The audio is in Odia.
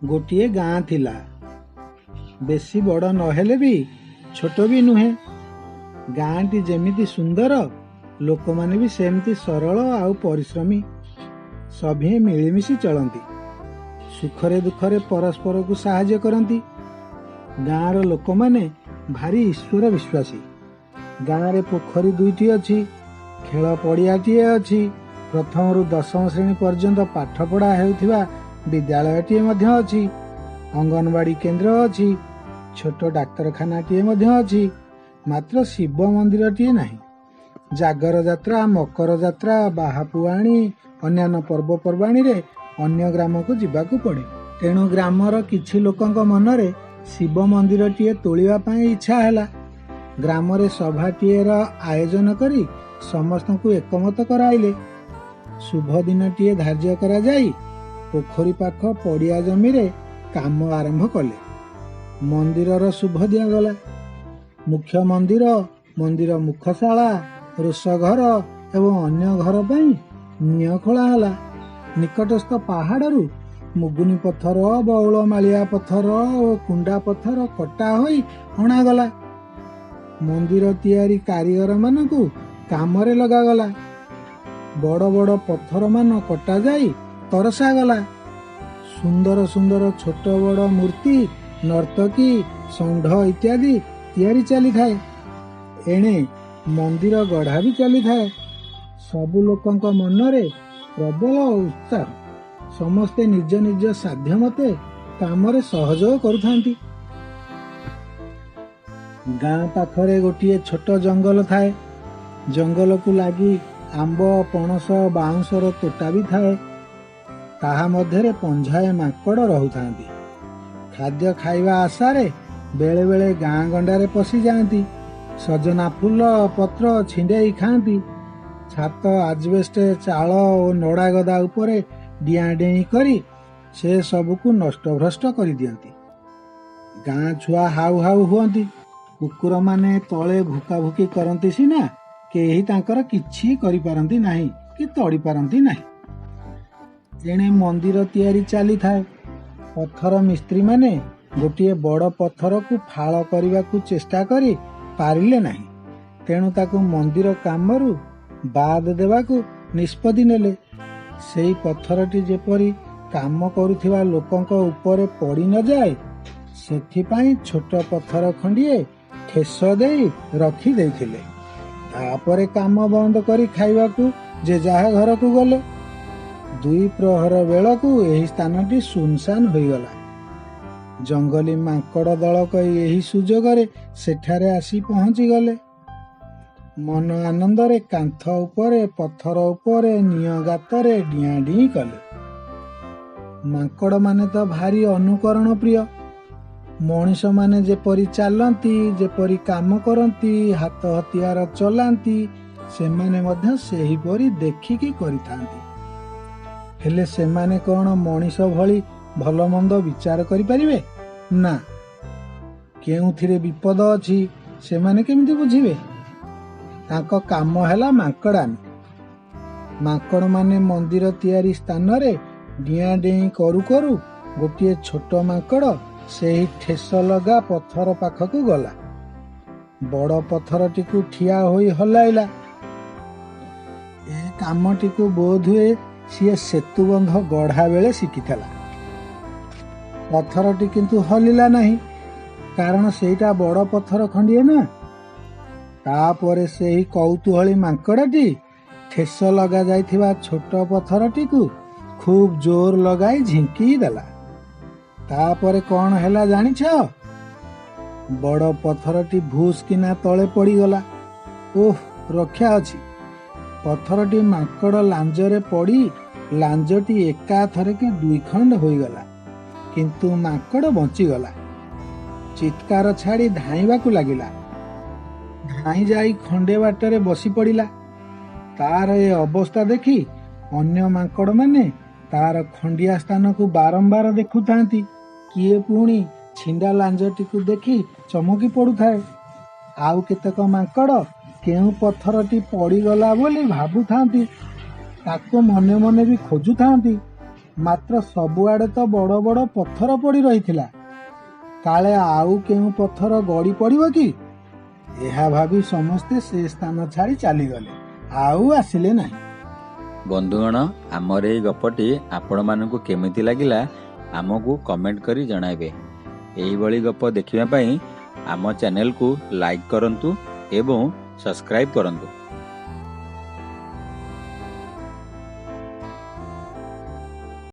ଗୋଟିଏ ଗାଁ ଥିଲା। ବେଶୀ ବଡ଼ ନହେଲେ ବି ଛୋଟ ବି ନୁହେଁ। ଗାଁଟି ଯେମିତି ସୁନ୍ଦର, ଲୋକମାନେ ବି ସେମିତି ସରଳ ଆଉ ପରିଶ୍ରମୀ। ସଭିଏଁ ମିଳିମିଶି ଚଳନ୍ତି, ସୁଖରେ ଦୁଃଖରେ ପରସ୍ପରକୁ ସାହାଯ୍ୟ କରନ୍ତି। ଗାଁର ଲୋକମାନେ ଭାରି ଈଶ୍ୱର ବିଶ୍ୱାସୀ। ଗାଁରେ ପୋଖରୀ ଦୁଇଟି ଅଛି, ଖେଳ ପଡ଼ିଆଟିଏ ଅଛି, ପ୍ରଥମରୁ ଦଶମ ଶ୍ରେଣୀ ପର୍ଯ୍ୟନ୍ତ ପାଠପଢ଼ା ହେଉଥିବା ବିଦ୍ୟାଳୟଟିଏ ମଧ୍ୟ ଅଛି, ଅଙ୍ଗନବାଡ଼ି କେନ୍ଦ୍ର ଅଛି, ଛୋଟ ଡାକ୍ତରଖାନାଟିଏ ମଧ୍ୟ ଅଛି, ମାତ୍ର ଶିବ ମନ୍ଦିରଟିଏ ନାହିଁ। ଜାଗର ଯାତ୍ରା, ମକର ଯାତ୍ରା, ବାହାପୁଆଣି, ଅନ୍ୟାନ୍ୟ ପର୍ବପର୍ବାଣୀରେ ଅନ୍ୟ ଗ୍ରାମକୁ ଯିବାକୁ ପଡ଼େ। ତେଣୁ ଗ୍ରାମର କିଛି ଲୋକଙ୍କ ମନରେ ଶିବ ମନ୍ଦିରଟିଏ ତୋଳିବା ପାଇଁ ଇଚ୍ଛା ହେଲା। ଗ୍ରାମରେ ସଭାଟିଏର ଆୟୋଜନ କରି ସମସ୍ତଙ୍କୁ ଏକମତ କରାଇଲେ। ଶୁଭ ଦିନଟିଏ ଧାର୍ଯ୍ୟ କରାଯାଇ ପୋଖରୀ ପାଖ ପଡ଼ିଆ ଜମିରେ କାମ ଆରମ୍ଭ କଲେ। ମନ୍ଦିରର ଶୁଭ ଦିଆଗଲା। ମୁଖ୍ୟ ମନ୍ଦିର, ମନ୍ଦିର ମୁଖଶାଳା, ରୋଷଘର ଏବଂ ଅନ୍ୟ ଘର ପାଇଁ ନିଅଁ ଖୋଳା ହେଲା। ନିକଟସ୍ଥ ପାହାଡ଼ରୁ ମୁଗୁନି ପଥର, ବଉଳମାଳିଆ ପଥର ଓ କୁଣ୍ଡା ପଥର କଟା ହୋଇ ଅଣାଗଲା। ମନ୍ଦିର ତିଆରି କାରିଗରମାନଙ୍କୁ କାମରେ ଲଗାଗଲା। ବଡ଼ ବଡ଼ ପଥରମାନ କଟାଯାଇ ତରସାଗଲା। ସୁନ୍ଦର ସୁନ୍ଦର ଛୋଟ ବଡ଼ ମୂର୍ତ୍ତି, ନର୍ତ୍ତକୀ, ଷଣ୍ଢ ଇତ୍ୟାଦି ତିଆରି ଚାଲିଥାଏ। ଏଣେ ମନ୍ଦିର ଗଢ଼ା ବି ଚାଲିଥାଏ। ସବୁ ଲୋକଙ୍କ ମନରେ ପ୍ରବଳ ଉତ୍ସାହ। ସମସ୍ତେ ନିଜ ନିଜ ସାଧ୍ୟ ମତେ କାମରେ ସହଯୋଗ କରୁଥାନ୍ତି। ଗାଁ ପାଖରେ ଗୋଟିଏ ଛୋଟ ଜଙ୍ଗଲ ଥାଏ। ଜଙ୍ଗଲକୁ ଲାଗି ଆମ୍ବ, ପଣସ, ବାଉଁଶର ତୋଟା ବି ଥାଏ। ତାହା ମଧ୍ୟରେ ପଞ୍ଝାଏ ମାଙ୍କଡ଼ ରହୁଥାନ୍ତି। ଖାଦ୍ୟ ଖାଇବା ଆଶାରେ ବେଳେ ବେଳେ ଗାଁ ଗଣ୍ଡାରେ ପଶିଯାଆନ୍ତି। ସଜନା ଫୁଲ ପତ୍ର ଛିଣ୍ଡେଇ ଖାଆନ୍ତି। ଛାତ, ଆଜବେଷ୍ଟ, ଚାଳ ଓ ନଡ଼ା ଗଦା ଉପରେ ଡିଆଁ ଡେଇଁ କରି ସେ ସବୁକୁ ନଷ୍ଟଭ୍ରଷ୍ଟ କରିଦିଅନ୍ତି। ଗାଁ ଛୁଆ ହାଉ ହାଉ ହୁଅନ୍ତି। କୁକୁରମାନେ ତଳେ ଭୁକାଭୁକି କରନ୍ତି ସିନା, କେହି ତାଙ୍କର କିଛି କରିପାରନ୍ତି ନାହିଁ କି ତଡ଼ି ପାରନ୍ତି ନାହିଁ। ଏଣେ ମନ୍ଦିର ତିଆରି ଚାଲିଥାଏ। ପଥର ମିସ୍ତ୍ରୀମାନେ ଗୋଟିଏ ବଡ଼ ପଥରକୁ ଫାଳ କରିବାକୁ ଚେଷ୍ଟା କରି ପାରିଲେ ନାହିଁ। ତେଣୁ ତାକୁ ମନ୍ଦିର କାମରୁ ବାଦ ଦେବାକୁ ନିଷ୍ପତ୍ତି ନେଲେ। ସେଇ ପଥରଟି ଯେପରି କାମ କରୁଥିବା ଲୋକଙ୍କ ଉପରେ ପଡ଼ି ନଯାଏ, ସେଥିପାଇଁ ଛୋଟ ପଥର ଖଣ୍ଡିଏ ଠେସ ଦେଇ ରଖି ଦେଇଥିଲେ। ତାପରେ କାମ ବନ୍ଦ କରି ଖାଇବାକୁ ଯେ ଯାହା ଘରକୁ ଗଲେ। ଦୁଇ ପ୍ରହର ବେଳକୁ ଏହି ସ୍ଥାନଟି ଶୂନଶାନ ହୋଇଗଲା। ଜଙ୍ଗଲୀ ମାଙ୍କଡ଼ ଦଳକ ଏହି ସୁଯୋଗରେ ସେଠାରେ ଆସି ପହଞ୍ଚିଗଲେ। ମନ ଆନନ୍ଦରେ କାନ୍ଥ ଉପରେ, ପଥର ଉପରେ, ନିଅଁ ଗାତରେ ଡିଆଁ ଡିଇଁ କଲେ। ମାଙ୍କଡ଼ମାନେ ତ ଭାରି ଅନୁକରଣ ପ୍ରିୟ। ମଣିଷମାନେ ଯେପରି ଚାଲନ୍ତି, ଯେପରି କାମ କରନ୍ତି, ହାତ ହତିଆର ଚଲାନ୍ତି, ସେମାନେ ମଧ୍ୟ ସେହିପରି ଦେଖିକି କରିଥାନ୍ତି। ହେଲେ ସେମାନେ କ'ଣ ମଣିଷ ଭଳି ଭଲ ମନ୍ଦ ବିଚାର କରିପାରିବେ? ନା। କେଉଁଥିରେ ବିପଦ ଅଛି ସେମାନେ କେମିତି ବୁଝିବେ? ତାଙ୍କ କାମ ହେଲା ମାଙ୍କଡ଼ାମି। ମାଙ୍କଡ଼ମାନେ ମନ୍ଦିର ତିଆରି ସ୍ଥାନରେ ଡିଆଁ ଡେଇଁ କରୁ କରୁ ଗୋଟିଏ ଛୋଟ ମାଙ୍କଡ଼ ସେହି ଠେସ ଲଗା ପଥର ପାଖକୁ ଗଲା। ବଡ଼ ପଥରଟିକୁ ଠିଆ ହୋଇ ହଲାଇଲା। ଏ କାମଟିକୁ ବୋଧହୁଏ ସିଏ ସେତୁବନ୍ଧ ଗଢ଼ା ବେଳେ ଶିଖିଥିଲା। ପଥରଟି କିନ୍ତୁ ହଲିଲା ନାହିଁ, କାରଣ ସେଇଟା ବଡ଼ ପଥର ଖଣ୍ଡିଏ ନା। ତାପରେ ସେହି କୌତୂହଳୀ ମାଙ୍କଡ଼ଟି ଠେସ ଲଗାଯାଇଥିବା ଛୋଟ ପଥରଟିକୁ ଖୁବ୍ ଜୋର ଲଗାଇ ଝିଙ୍କି ଦେଲା। ତାପରେ କ'ଣ ହେଲା ଜାଣିଛ? ବଡ଼ ପଥରଟି ଭୁସ୍ କିନା ତଳେ ପଡ଼ିଗଲା। ଓଃ, ରକ୍ଷା ଅଛି। ପଥରଟି ମାଙ୍କଡ଼ ଲାଞ୍ଜରେ ପଡ଼ି ଲାଞ୍ଜଟି ଏକାଥରକେ ଦୁଇ ଖଣ୍ଡ ହୋଇଗଲା, କିନ୍ତୁ ମାଙ୍କଡ଼ ବଞ୍ଚିଗଲା। ଚିତ୍କାର ଛାଡ଼ି ଧାଇଁବାକୁ ଲାଗିଲା। ଧାଇଁ ଯାଇ ଖଣ୍ଡେ ବାଟରେ ବସି ପଡ଼ିଲା। ତାର ଏ ଅବସ୍ଥା ଦେଖି ଅନ୍ୟ ମାଙ୍କଡ଼ମାନେ ତାର ଖଣ୍ଡିଆ ସ୍ଥାନକୁ ବାରମ୍ବାର ଦେଖୁଥାନ୍ତି। କିଏ ପୁଣି ଛିଣ୍ଡା ଲାଞ୍ଜଟିକୁ ଦେଖି ଚମକି ପଡ଼ୁଥାଏ। ଆଉ କେତେକ ମାଙ୍କଡ଼ କେଉଁ ପଥରଟି ପଡ଼ିଗଲା ବୋଲି ଭାବୁଥାନ୍ତି, ତାକୁ ମନେ ମନେ ବି ଖୋଜୁଥାନ୍ତି। ମାତ୍ର ସବୁଆଡ଼େ ତ ବଡ଼ ବଡ଼ ପଥର ପଡ଼ି ରହିଥିଲା। କାଳେ ଆଉ କେଉଁ ପଥର ଗଡ଼ି ପଡ଼ିବ କି, ଏହା ଭାବି ସମସ୍ତେ ସେ ସ୍ଥାନ ଛାଡ଼ି ଚାଲିଗଲେ, ଆଉ ଆସିଲେ ନାହିଁ। ବନ୍ଧୁଗଣ, ଆମର ଏହି ଗପଟି ଆପଣମାନଙ୍କୁ କେମିତି ଲାଗିଲା ଆମକୁ କମେଣ୍ଟ କରି ଜଣାଇବେ। ଏହିଭଳି ଗପ ଦେଖିବା ପାଇଁ ଆମ ଚ୍ୟାନେଲକୁ ଲାଇକ୍ କରନ୍ତୁ ଏବଂ ସବସ୍କ୍ରାଇବ୍ କରନ୍ତୁ।